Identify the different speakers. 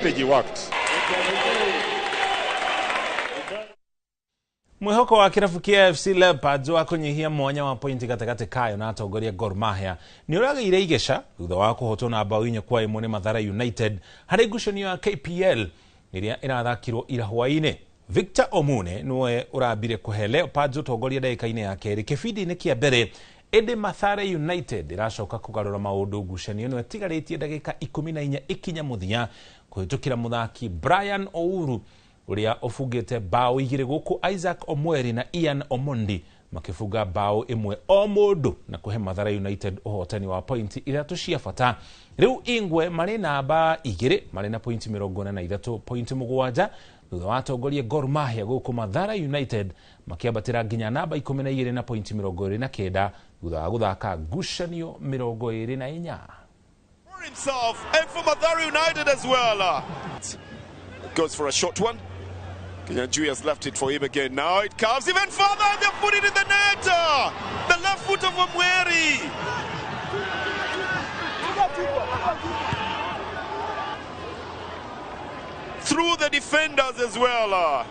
Speaker 1: Strategy worked.
Speaker 2: Mwihoko wa kirabu kia FC Leopards wa kunyihia mwanya wa pointi gatagati kayo na atongoria Gor Mahia ni urageire igeca thutha wa kuhotwo na bao 4-1 ni Mathare United hari ngucanio ya KPL iria irathakirwo ira hwaini. Victor Omune niwe urambire kuhe Leopards utongoria ndagika-ini ya keri kibindi-ini kia mbere, indi Mathare United iracoka kugarura maundu ngucanio ino itigarĩtie ndagika 14 ikinya muthia kuhitukira muthaki Brian Ouru uria ubungite bao 2 guku Isaac Omweri na Ian Omondi makifunga bao 1 o mundu na kuhe Mathare United uhotani wa pointi 3 cia bata. Riu Ingwe mari namba 2 mari na pointi 43 pointi 7 thutha wa atongoria Gor Mahia guku Mathare United makiambatira nginya namba 12 na pointi 29 thutha wa guthaka ngucanio 24.
Speaker 3: For himself and for Mathare United as well. Goes for a short one. Kinyanjui has left it for him again. Now it comes even further and they put it in the net. The left foot of Omweri. Through the defenders as well.